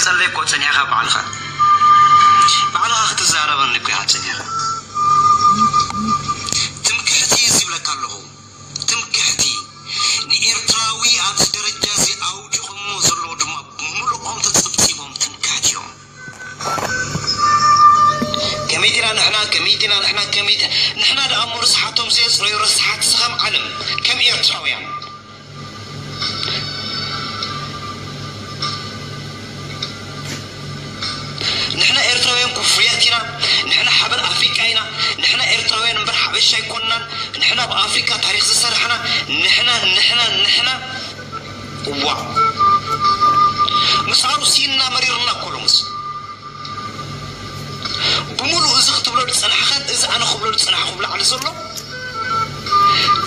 ክትገልጸለይ እኮ ጸኒሕኻ ባዕልኻ። ባዕልኻ ክትዛረበኒ እኮ ኢኻ ጸኒሕኻ። ትምክሕቲ እዩ ዝብለካ ኣለኹ። ትምክሕቲ ንኤርትራዊ ኣብዚ ደረጃ እዚ ኣውዲቖሞ ዘለዉ ድማ ብምሉኦም ተጸብጺቦም ትምክሕቲ እዮም። ከመይ ዲና ንሕና፣ ከመይ ዲና ንሕና፣ ከመይ ዲ-፣ ንሕና ደኣ እሞ ርስሓቶም ዘየጽረዩ ረሳሓት ስኸም ዓለም ከም ኤርትራውያን። ንሕና ኤርትራውያን ኩፍርያት ኢና፣ ንሕና ሓበን ኣፍሪቃ ኢና፣ ንሕና ኤርትራውያን እምበር ሓበሻ ኣይኮንናን፣ ንሕና ብኣፍሪቃ ታሪኽ ዝሰራሕና፣ ንሕና፣ ንሕና፣ ንሕና። እዋ። ምስ ኣሩሲና መሪርና እኮ ሎምስ። ብምሉእ እዚ ክትብሎ ዝጸናሕካን እዚ ኣነ ክብሎ ዝጸናሕኩ ብላዕሊ ዘሎ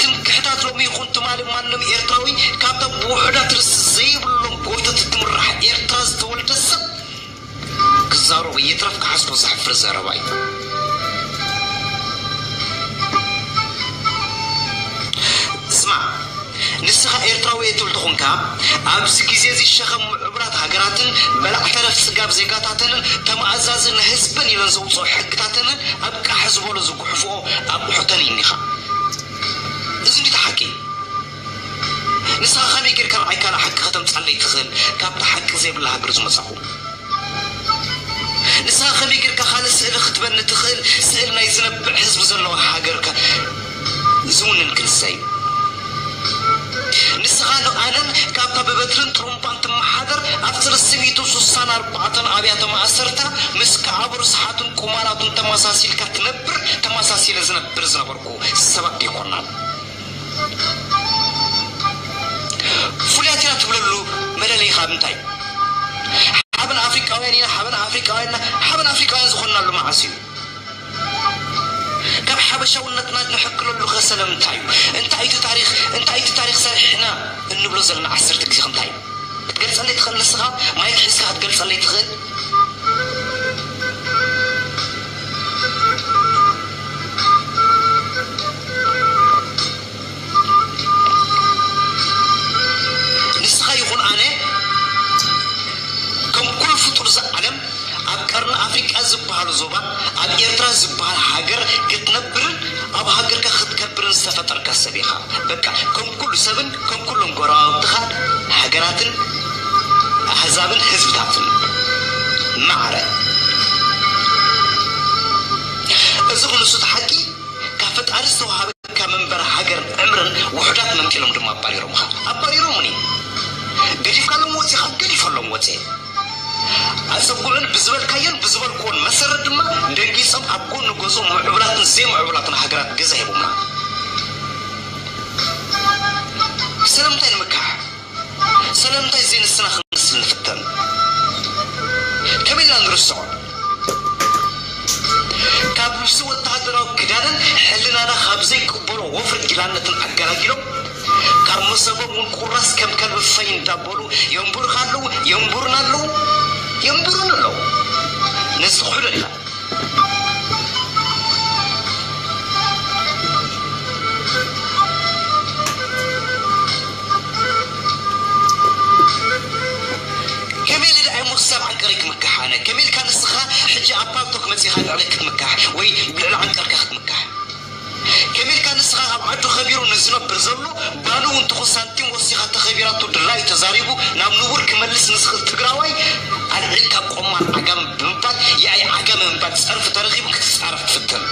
ትምክሕታት ሎሚ ይኹን ትማሊ ማንም ኤርትራዊ ካብቶም ብውሑዳት ርስቲ ዘይብሎም ጎይቶት እትምራሕ ኤርትራ ዝተወልደ ሰብ ክዛረቦ ይትረፍ ክሓስቦ ዘሕፍር ዘረባ እዩ። ስማዕ፣ ንስኻ ኤርትራዊ እየ ትብል ተኾንካ፣ ኣብዚ ግዜ እዚ ሸኸም ምዕቡላት ሃገራትን በላዕ ተረፍ ጽጋብ ዜጋታተንን ተመኣዛዚ ንህዝብን ኢለን ዘውጽኦ ሕግታተንን ኣብ ቃሕ ዝበሎ ዝጉሕፍኦ ኣቑሑተን እኒኻ። እዚ እንዲቲ ሓቂ። ንስኻ ከመይ ጌርካ ንዓይ ካልእ ሓቂ ከተምጻለይ ትኽእል? ካብታ ሓቂ ዘይብላ ሃገር ዝመጻኹ። ንስኻ ከመይ ጌርካ ካልእ ስእሊ ክትበኒ ትኽእል? ስእሊ ናይ ዝነብዕ ህዝቢ ዘለዎ ሃገር ከ ዝውንን ክንሰይ? ንስኻ ንኣነን ካብታ ብበትርን ጥሩምባን ትመሓደር ኣብ ሰለስተ ሚእትን ስሳን ኣርባዕተን ኣብያተ ማእሰርታ ምስ ከዓቡ ርስሓቱን ቁማላቱን ተመሳሲልካ ትነብር፣ ተመሳሲለ ዝነብር ዝነበርኩ ሰባት ዲኮናን። ፍሉያት ኢና ትብለሉ መለለይኻ ኣብ እንታይ? ሓበን ኣፍሪቃውያን ኢና፣ ሓበን ኣፍሪቃውያን ኢና። ሓበን ኣፍሪቃውያን ዝኾንናሉ መዓስ እዩ? ካብ ሓበሻውነትና ንሕክለሉ ከ ሰለምንታይ እዩ? እንታይ እቲ ታሪኽ፣ እንታይ እቲ ታሪኽ ሰሪሕና እንብሎ ዘለና ዓሰርተ ግዜ እንታይ እዩ? ክትገልጸለይ ትኽእል ንስኻ? ማይክ ሒዝካ ክትገልጸለይ ትኽእል? ንስኻ ይኹን ኣነ ከም ኩሉ ፍጡር እዛ ዓለም ኣብ ቀርኒ ኣፍሪቃ ዝበሃል ዞባ፣ ኣብ ኤርትራ ዝበሃል ሃገር ክትነብርን ኣብ ሃገርካ ክትከብርን ዝተፈጠርካ ሰብ ኢኻ። በቃ ከም ኩሉ ሰብን ከም ኩሎም ጎረባብትኻ ሃገራትን ኣህዛብን ህዝብታትን። ማዕረ እዚ ኩሉ ንሱ እቲ ሓቂ ካብ ፈጣሪ ዝተዋሃበካ መንበሪ ሃገርን ዕምርን ውሑዳት መንጢሎም ድማ ኣባሪሮምኻ። ኣባሪሮምኒ። ገዲፍካሎም ወጺኻ፣ ገዲፈሎም ወጺ። ኣጸጉዕን ብዝበልካዮን ብዝበልክዎን መሰረት ድማ ደንጊጾም ኣብ ጎኒ ገዝኦም ምዕቡላትን ዘይምዕቡላትን ሃገራት ገዛ ሂቦምና። ስለምንታይ ንምካሕ? ስለምንታይ ዘይንስና ክንመስል ንፍተን? ከመይ ኢልና ንርስዖ? ካብ ልብሲ ወተሃደራዊ ክዳንን ሕልናና ካብ ዘይቅበሎ ወፍሪ ጊላነትን ኣገላጊሎም፣ ካብ መሰቦም እውን ቁራስ ከም ከልቢ ፈይ እንዳበሉ የንቡሩኻ ኣለዉ፣ የንቡሩና ኣለዉ፣ የንቡሩኒ ኣለዉ። ነዚ ክሕዶ ዲና? ከመይ ኢለ ደኣ እሞ ክሳብ ዓንቀረይ ክምካሕ ኣነ? ከመይ ኢልካ ንስኻ ሕጂ ኣብ ፓልቶክ መጺኻ ልዕለይ ክትምካሕ ወይ ልዕሊ ዓንቀርካ ክትምካሕ? ከመይ ኢልካ ንስኻ ኣብ ዓዱ ከቢሩ ንዝነብር ዘሎ ባኑ እውን ትኹን ሳንቲም ወሲኻ ተኸቢራቱ ድላዩ ተዛሪቡ ናብ ንቡር ክመልስ ንዝኽእል ትግራዋይ ኣልዒልካ ቆማል ዓጋመ ብምባል የኣይ ዓጋመ ምባል ጸርፊ ተረኺቡ ክትጻረፍ ትፍትን?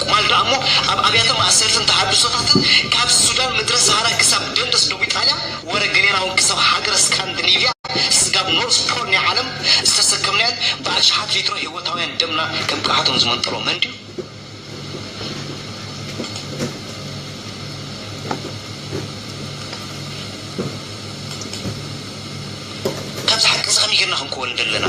ቁማል ደኣ እሞ ኣብ ኣብያተ ማእሰርትን ተሃድሶታትን ካብ ሱዳን ምድረ ሰሃራ ክሳብ ደንደስ ደቡብ ኢጣልያ ወረ ገሌና እውን ክሳብ ሃገረ ስካንዲኔቭያ ስጋብ ኖርዝ ፖል ናይ ዓለም ዝተሰከምናዮን ብኣሽሓት ሊትሮ ህይወታውያን ደምና ከም ቅርሓቶም ዝመንጠሎ መን ድዩ? ካብዚ ሓቂ እዚ ከመይ ጌርና ክንከውን ዘለና?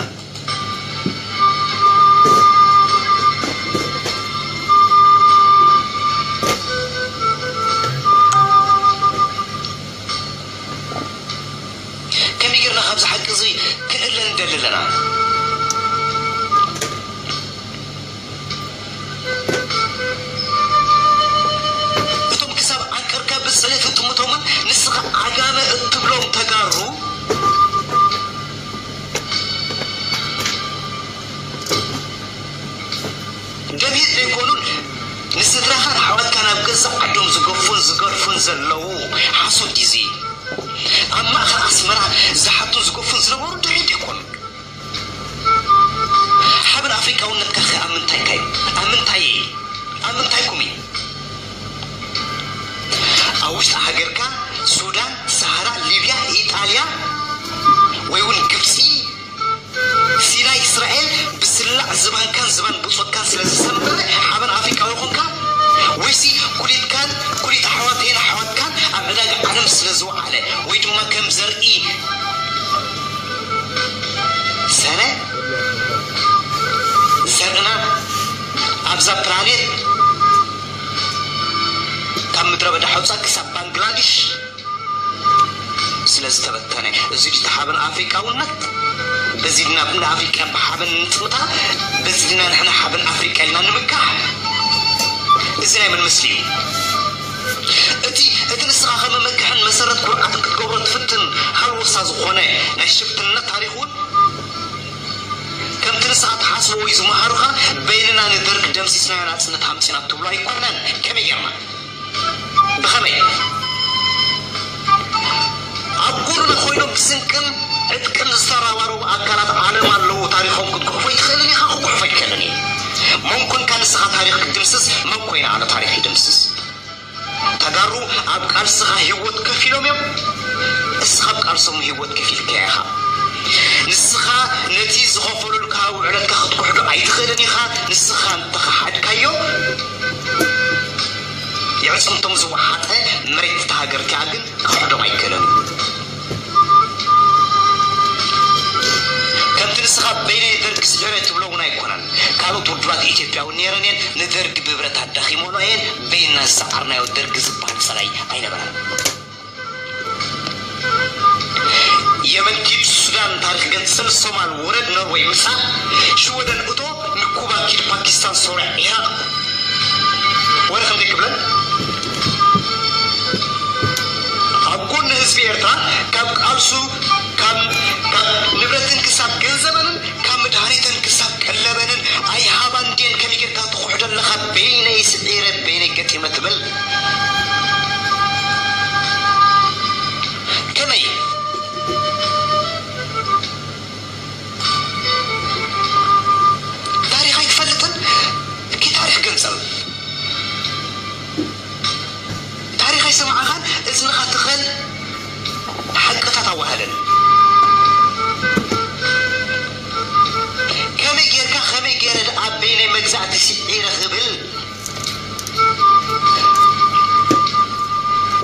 ከመይ ጌርና ካብዚ ሓቂ እዚ ክእለ ንደሊ ኣለና? እቶም ክሳብ ዓንቀርካ ብጸሌት እጥምቶምን ንስኻ ዓጋመ እትብሎም ተጋሩ ዓዶም ዝገፉን ዝገርፉን ዘለዉ ሓሶት ግዜ ኣብ ማእኸል ኣስመራ ዝሓቱን ዝገፉን ዝነበሩ ድሕሪት ይኮኑ። ሓበን ኣፍሪቃውነትካ ኸ ኣብ ምንታይካ እዩ? ኣብ ምንታይ እዩ? ኣብ ምንታይኩም እዩ? ኣብ ውሽጢ ሃገርካ ሱዳን፣ ሳህራ፣ ሊብያ፣ ኢጣልያ ወይ እውን ግብፂ፣ ሲናይ እስራኤል ብስላዕ ዝባንካን ዝባን ብጾትካን ስለ ዝሰንበረ ሓበን ኣፍሪቃዊ ኾንካ? ወይሲ ኩሊትካን ኩሊት ኣሕዋተይን ኣሕዋትካን ኣብ ዕዳጋ ዓለም ስለ ዝወዓለ ወይ ድማ ከም ዘርኢ ሰነ ዘርእና ኣብዛ ፕላኔት ካብ ምድረ በዳ ሓውፃ ክሳብ ባንግላዲሽ ስለ ዝተበተነ፣ እዚ ድዩ ሓበን ኣፍሪቃውነት? በዚ ድና ብና ኣፍሪቃ ብሓበን ንጥምታ? በዚ ድና ንሕና ሓበን ኣፍሪቃ ኢልና ንምካሕ? እዚ ናይ መን ምስሊ እዩ? እቲ እቲ ንስኻ ከመመክሕን መሰረት ኩርዓትን ክትገብሮ ትፍትን ሃልወሳ ዝኾነ ናይ ሽፍትነት ታሪኽ እውን ከምቲ ንስኻ ትሓስቦ ወይ ዝመሃሩኻ በይንና ንደርግ ደምሲስናዮ ናጽነት ኣምጺና ትብሎ ኣይኮነን። ከመይ ጌርና? ብኸመይ? ኣብ ጎድና ኮይኖም ብስንቅን ዕጥቅን ዝተረባረቡ ኣካላት ዓለም ኣለዉ። ታሪኾም ክትጉሕፎ ኣይትኽእልን ኢኻ፣ ክጉሕፎ ኣይክእልን እዩ። መን ኮንካ ንስኻ ታሪኽ ክትድምስስ፣ መን ኮይነ ኣነ ታሪኽ ይድምስስ? ተጋሩ ኣብ ቃልስኻ ህይወት ከፊሎም እዮም። እስኻ ኣብ ቃልሶም ህይወት ከፊልካ ኢኻ። ንስኻ ነቲ ዝኸፈሉልካ ውዕለትካ ክትኩሕዶ ኣይትኽእልን ኢኻ። ንስኻ እንተኸሓድካዮ፣ የዕጽምቶም ዝወሓጠ መሬት እታ ሃገር እቲኣ ግን ክኽሕዶም ኣይክእልን። ከምቲ ንስኻ በይነይ ደርጊ ስዒረ ትብሎ እውን ኣይኮነን። ካልኦት ውድባት ኢትዮጵያ እውን ነይረን እየን። ንደርጊ ብብረት ኣዳኺሞኖ እየን። በይንና ዝሰዓርናዮ ደርጊ ዝበሃል ጸላኢ ኣይነበረን። የመን ኪድ፣ ሱዳን ታሪኽ ገጽል፣ ሶማል ውረድ፣ ኖርወይ ምጻእ፣ ሽወደን እቶ፣ ንኩባ ኪድ፣ ፓኪስታን፣ ሶርያ፣ ኢራቕ። ወረ ከምዘይ ክብለን ኣብ ጎኒ ህዝቢ ኤርትራ ካብ ቃልሱ ካብ ካብ ንብረትን ክሳብ ገንዘበንን ካብ መድሃኒተን ክሳብ ቀለበንን ኣይሃባን ድየን? ከመይ ጌርካ ትኹሕዶ ኣለኻ? በይነይ ስዒረ በይነይ ገጢመ ትብል። ከመይ? ታሪኽ ኣይትፈልጥን? እኪ ታሪኽ ገንጸል። ታሪኽ ኣይሰማዕኻን? እዝንኻ ትኸል፣ ሓቅታት ኣዋህለን። ከመይ ጌርካ፣ ከመይ ጌረ ደኣ በይነይ መግዛእቲ ስዒረ ክብል?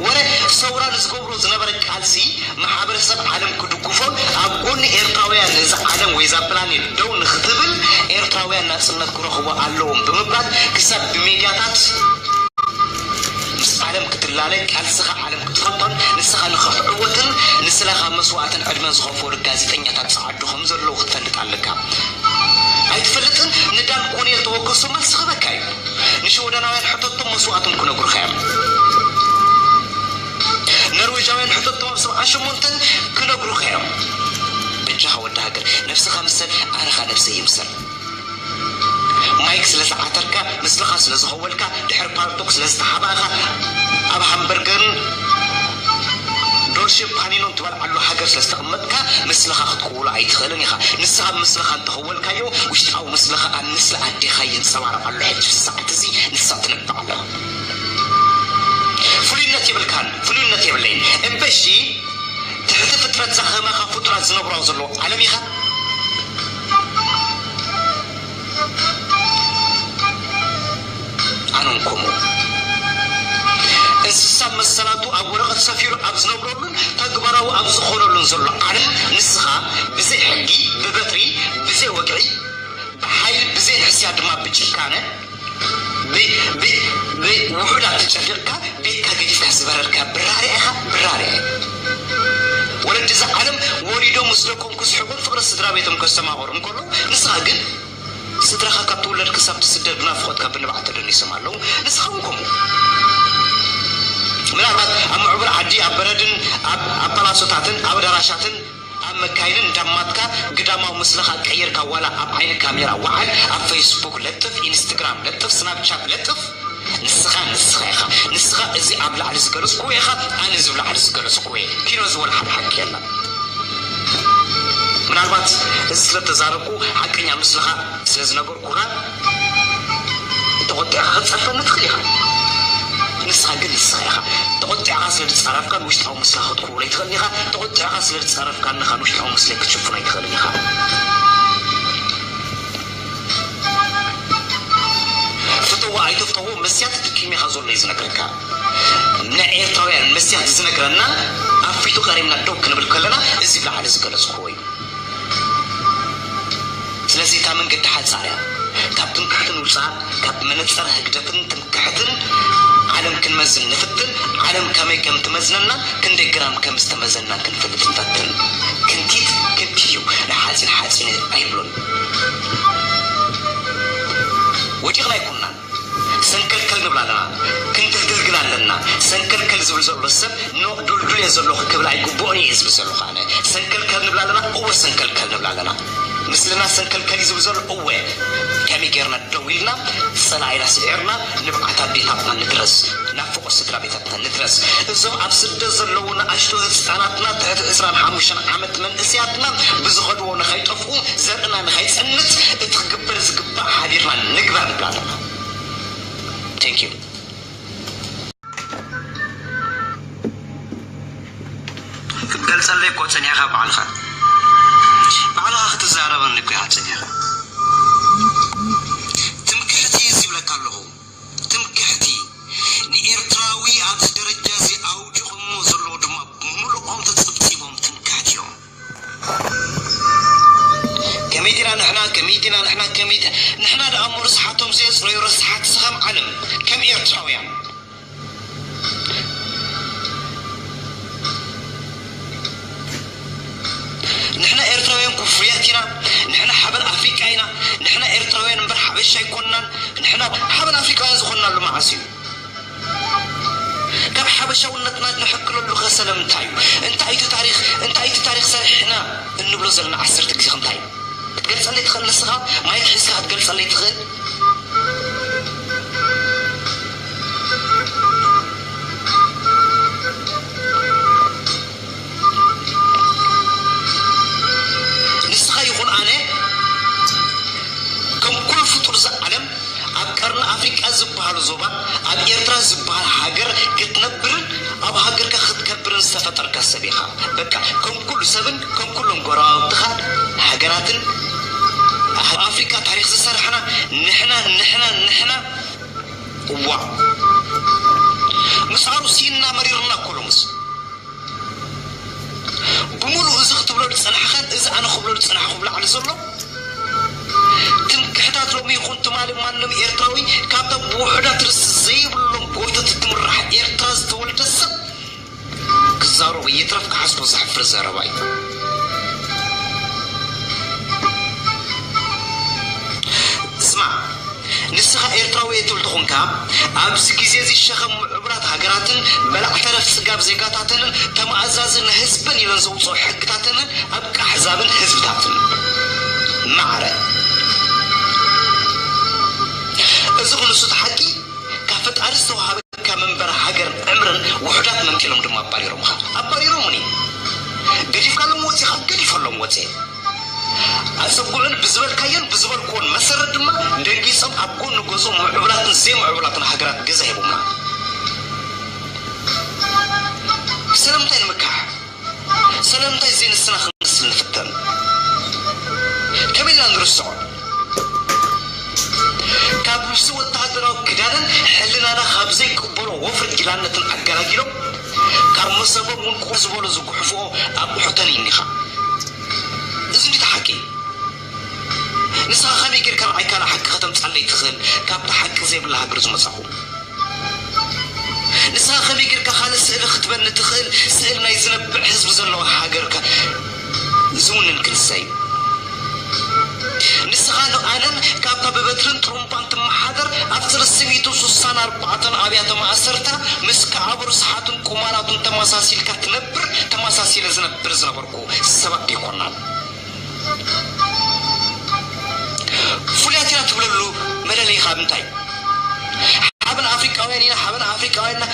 ወረ ሰውራ ንዝገብሮ ዝነበረ ቃልሲ ማሕበረሰብ ዓለም ክድግፎን ኣብ ጎኒ ኤርትራውያን ነዚ ዓለም ወይ እዛ ፕላኔት ደው ንክትብል ኤርትራውያን ናጽነት ክረኽቡ ኣለዎም ብምባል ክሳብ ብሜድያታት ምስ ዓለም ክትላለ ቃልስኻ ዓለም ክትፈልጦን ንስኻ ንኽትዕወትን ንስለኻ መስዋእትን ዕድመን ዝኸፈሉ ጋዜጠኛታት ጸዓዱ ከም ዘለዉ ክትፈልጥ ኣለካ። ኣይትፈልጥን? ንዳን ኮኔል ተወከሶ መልሲ ክበካ እዩ። ንሽወደናውያን ሕተቶም መስዋእቶም ክነግሩኻ እዮም። ነርዌጃውያን ሕተቶም ኣብ ሰብዓ ሸሞንተን ክነግሩኻ እዮም። በጃኻ ወዲ ሃገር ነብስኻ ምሰል፣ ኣነኻ ነብሰይ ይምሰል። ማይክ ስለ ዝዓተርካ፣ ምስልኻ ስለ ዝኸወልካ፣ ድሕሪ ፓልቶክ ስለ ዝተሓባእኻ፣ ኣብ ሃምበርገርን ዶልሸ ፓኒኖን ትበልዓሉ ሃገር ስለ ዝተቐመጥካ፣ ምስልኻ ክትክውሎ ኣይትኽእልን ኢኻ። ንስኻ ምስልኻ እንተኸወልካዮ፣ ውሽጣዊ ምስልኻ ኣብ ምስሊ ኣዴኻ ይንጸባረቕ ኣሎ። ሕጂ ሰዓት እዚ ንሳ ትነብዕ ኣላ። ፍሉይነት የብልካን፣ ፍሉይነት የብለይን። እምበሺ ትሕቲ ፍጥረት እዛ ከማኻ ፍጡራት ዝነብራ ዘለዉ ዓለም ኢኻ። ኣነን ከምኡ። እንስሳ መሰላቱ ኣብ ወረቐት ሰፊሩ ኣብ ዝነብረሉን ተግባራዊ ኣብ ዝኾነሉን ዘሎ ዓለም ንስኻ ብዘይ ሕጊ፣ ብበትሪ፣ ብዘይ ወግዒ፣ ብሓይሊ፣ ብዘይ ንሕስያ ድማ ብጭካነ፣ ብ-፣ ብ-፣ ብውሑዳት ተጨፊቕካ ቤትካ ገዲፍካ ዝበረርካ ብራርያ ኢኻ፣ ብራርያ። ወለዲ እዛ ዓለም ወሊዶም ምስ ደቆም ክስሕቁን ፍቕሪ ስድራ ቤቶም ከስተማቕሩ እንከሎ፣ ንስኻ ግን ስድራኻ ካብ ትውለድ ክሳብ ትስደድ ብናፍቖትካ ብንብዓት ተደኒሶም ኣለዉ። ንስኻ እውን ከምኡ። ምናልባት ኣብ ምዕቡል ዓዲ፣ ኣብ በረድን ኣብ፣ ኣብ ፓላሶታትን ኣብ ኣዳራሻትን ኣብ መካይንን እንዳማትካ ግዳማዊ ምስልኻ ቀይርካ ዋላ ኣብ ዓይኒ ካሜራ ወዓል፣ ኣብ ፌስቡክ ለጥፍ፣ ኢንስትግራም ለጥፍ፣ ስናፕቻት ለጥፍ፣ ንስኻ ንስኻ ኢኻ። ንስኻ እዚ ኣብ ላዕሊ ዝገለጽኩዎ ኢኻ፣ ኣነ እዚ ኣብ ላዕሊ ዝገለጽኩዎ እየ። ኪኖ ዝበሎ ሓደ ሓቂ የለን። ምናልባት እዚ ስለ ተዛረብኩ፣ ሓቀኛ ምስልኻ ስለ ዝነገርኩኻ፣ ተቖጢዕካ ክትጸርፈኒ ትኽእል ኢኻ። ንስኻ ግን ንስኻ ኢኻ። ተቖጢዕካ ስለ ዝጻረፍካን ውሽጣዊ ምስልኻ ክትኩውሎ ኣይትኽእልን ኢኻ። ተቖጢዕካ ስለ ዝጻረፍካኒ ኻን ውሽጣዊ ምስለይ ክትሽፍኖ ኣይትኽእልን ኢኻ። ፍተዎ ኣይትፍተዎ፣ መስትያት እቲ ኪም ኢኻ ዘሎ እዩ ዝነግረካ። ንኤርትራውያን መስትያት ዝነግረና ኣብ ፊቱ ቀሪብና ደው ክንብል ከለና እዚ ብላዕሊ ዝገለጽኩዎ እዩ። ስለዚ እታ መንገዲ ሓጻር እያ። ካብ ትምክሕትን ውጻእ፣ ካብ መነጸር ህግደፍን ትምክሕትን ዓለም ክንመዝን ንፍትን፣ ዓለም ከመይ ከም ትመዝነና፣ ክንደይ ግራም ከም ዝተመዘና ክንፈልጥ ንፈትን። ክንቲት ክንቲት እዩ፣ ንሓጺን ሓጺን ኣይብሎን። ወዲቕና ኣይኮንናን። ሰንከልከል ንብል ኣለና፣ ክንድልድል ግን ኣለና። ሰንከልከል ዝብል ዘሎ ሰብ፣ ኖ፣ ዱልዱል እየ ዘለኹ ክብል ኣይግብኦን እየ ዝብል ዘለኹ ኣነ። ሰንከልከል ንብል ኣለና፣ እወ ሰንከልከል ንብል ኣለና። ምስልና ሰንከልከል እዩ ዝብል ዘሎ፣ እወ። ከመይ ጌርና ደው ኢልና፣ ጸላኢና ስዒርና፣ ንብዓት ኣዴታትና ንድረስ፣ ናብ ፍቑር ስድራ ቤታትና ንድረስ። እዞም ኣብ ስደት ዘለዉ ንኣሽቱ ህጻናትና፣ ትሕቲ ዕስራን ሓሙሽተን ዓመት መንእሰያትና፣ ብዝኸድዎ ንኸይጠፍኡ፣ ዘርእና ንኸይጸንት፣ እቲ ክግበር ዝግባእ ሓቢርና ንግበር ንብል ኣለና። Thank you። ክትገልጸለይ እኮ ጸኒሕካ ባዕልኻ። ባዕልኻ ክትዛረበኒ እኮ ኢኻ ጸኒሕካ። ትምክሕቲ እዩ ዝብለካ ኣለኹ። ትምክሕቲ። ንኤርትራዊ ኣብዚ ደረጃ እዚ ኣውዲቖሞ ዘለዉ ድማ ብምሉኦም ተጸብጺቦም ትምክሕቲ እዮም። ከመይ ዲና ንሕና፣ ከመይ ዲና ንሕና፣ ከመይ ዲ-፣ ንሕና ደኣ እሞ ርስሓቶም ዘየጽረዩ ረስሓት ስኸም ዓለም፣ ከም ኤርትራውያን። ንሕና ኤርትራውያን ኩፍርያት ኢና፣ ንሕና ሓበን ኣፍሪቃ ኢና፣ ንሕና ኤርትራውያን እምበር ሓበሻ ኣይኮንናን፣ ንሕና ሓበን ኣፍሪቃውያን ዝኾንናሉ መዓስ እዩ? ካብ ሓበሻውነትና ንሕክለሉ ከ ሰለምንታይ እዩ? እንታይ እቲ ታሪኽ፣ እንታይ እቲ ታሪኽ ሰሪሕና እንብሎ ዘለና ዓሰርተ ግዜ እንታይ እዩ? ክትገልጸለይ ትኽእል ንስኻ? ማይክ ሒዝካ ክትገልጸለይ ትኽእል? ንስኻ ይኹን ኣነ ከም ኩሉ ፍጡር እዛ ዓለም ኣብ ቀርኒ ኣፍሪቃ ዝበሃል ዞባ፣ ኣብ ኤርትራ ዝበሃል ሃገር ክትነብርን ኣብ ሃገርካ ክትከብርን ዝተፈጠርካ ሰብ ኢኻ። በቃ ከም ኩሉ ሰብን ከም ኩሎም ጎረባብትኻ ሃገራትን ኣብ ኣፍሪቃ ታሪኽ ዝሰራሕና ንሕና፣ ንሕና፣ ንሕና። እዋእ! ምስዓሩ ሲንና መሪርና እኮ ሎምስ። ብምሉእ እዚ ክትብሎ ዝጸናሕካን እዚ ኣነ ክብሎ ዝጸናሕኩ ብላዕሊ ዘሎ ትምክሕታት ሎሚ ይኹን ትማሊ ማንም ኤርትራዊ ካብቶም ብውሑዳት ርስቲ ዘይብሎም ጎይቶት እትምራሕ ኤርትራ ዝተወልደ ሰብ ክዛረቦ ይትረፍ ክሓስቦ ዘሕፍር ዘረባ እዩ። ስማዕ፣ ንስኻ ኤርትራዊ እየ ትብል ተኾንካ፣ ኣብዚ ግዜ እዚ ሸኸም ምዕቡላት ሃገራትን በላዕ ተረፍ ጽጋብ ዜጋታተንን ተመኣዛዚ ንህዝበን ኢለን ዘውጽኦ ሕግታተንን ኣብ ቃሕ ዛብን ህዝብታትን። ማዕረ። እዚ ክንሱት ሓቂ ካብ ፈጣሪ ዝተዋሃበ ካብ መንበሪ ሃገርን ዕምርን ውሑዳት መንጢሎም ድማ ኣባሪሮምኻ። ኣባሪሮምኒ። ገዲፍካሎም ወጺኻ፣ ገዲፈሎም ወጺኤ። ኣጸጉዕን ብዝበልካዮን ብዝበልክዎን መሰረት ድማ ደንጊጾም ኣብ ጎኒ ገዝኦም ምዕቡላትን ዘይምዕቡላትን ሃገራት ገዛ ሂቦምና። ስለምንታይ ንምካሕ? ስለምንታይ ዘይንስና ክንመስል ንፍተን? ከመይ ኢልና ንርስዖ? ካብ ምስቲ ወተሃደራዊ ክዳንን ሕልናና ካብ ዘይቅበሎ ወፍሪ ጊላነትን ኣገላጊሎም፣ ካብ መሰቦም እውን ቁር ዝበሎ ዝጉሕፍኦ ኣቑሑተን እኒኻ። እዚ እንዲቲ ሓቂ። ንስኻ ከመይ ጌርካ ንዓይ ካልእ ሓቂ ከተምጻለይ ትኽእል? ካብታ ሓቂ ዘይብላ ሃገር ዝመጻኹ። ንስኻ ከመይ ጌርካ ካልእ ስእሊ ክትበኒ ትኽእል? ስእሊ ናይ ዝነብዕ ህዝቢ ዘለዎ ሃገርካ ዝውንን ክንሰይ። ንስኻ ንኣነን ካብታ ብበትርን ጥሩምባን ትመሓደር ኣብ ሰለስተ ሚእቲ ስሳን ኣርባዕተን ኣብያተ ማእሰርታ ምስ ከዓቡ ርስሓቱን ቁማላቱን ተመሳሲልካ ትነብር፣ ተመሳሲለ ዝነብር ዝነበርኩ ሰባት ዲኮናን። ፍሉያት ኢና ትብለሉ መለለይኻ ምንታይ?